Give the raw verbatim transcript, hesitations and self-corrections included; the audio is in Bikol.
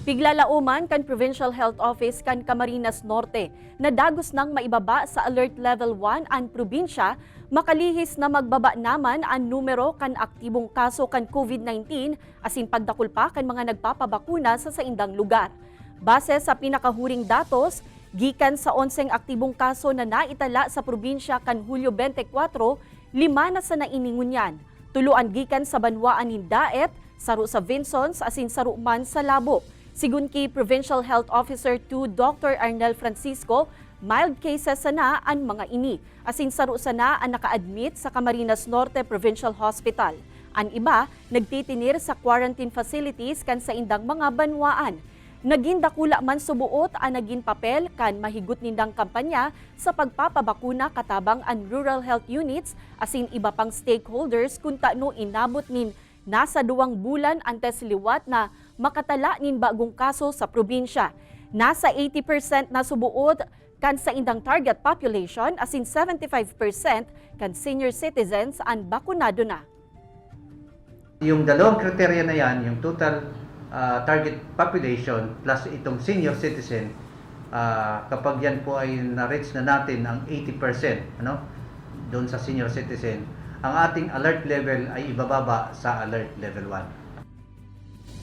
Piglalauman kan Provincial Health Office kan Camarines Norte na dagos nang maibaba sa Alert Level one an probinsya, makalihis na magbaba naman an numero kan aktibong kaso kan COVID nineteen asin pagdakul pa kan mga nagpapabakuna sa saindang lugar. Base sa pinakahuring datos, gikan sa onseng aktibong kaso na naitala sa probinsya kan Hulyo twenty-four, lima na sana ini ngunyan. Tulo an gikan sa banwaan nin Daet, saro sa Vinzons asin saro man sa Labo. Sigon ki Provincial Health Officer two Doctor Arnel Francisco, mild cases sana an mga ini, asin saro sana an naka-admit sa Camarines Norte Provincial Hospital. An iba nagtitinir sa quarantine facilities kan saindang mga banwaan. Nagin dakula man suboot an nagin papel kan mahigot nindang kampanya sa pagpapabakuna katabang an rural health units asin iba pang stakeholders kun tano inabot nin nasa duwang bulan antes liwat na makatala nin bagong kaso sa probinsya. Nasa eighty percent na suboot kan saindang target population asin seventy-five percent kan senior citizens an bakunado na. Yung dalawang kriteria na yan, yung total ah, target population plus itong senior citizen, ah, kapag yan po ay na-reach na natin ang eighty percent, ano, doon sa senior citizen, ang ating alert level ay ibababa sa alert level one.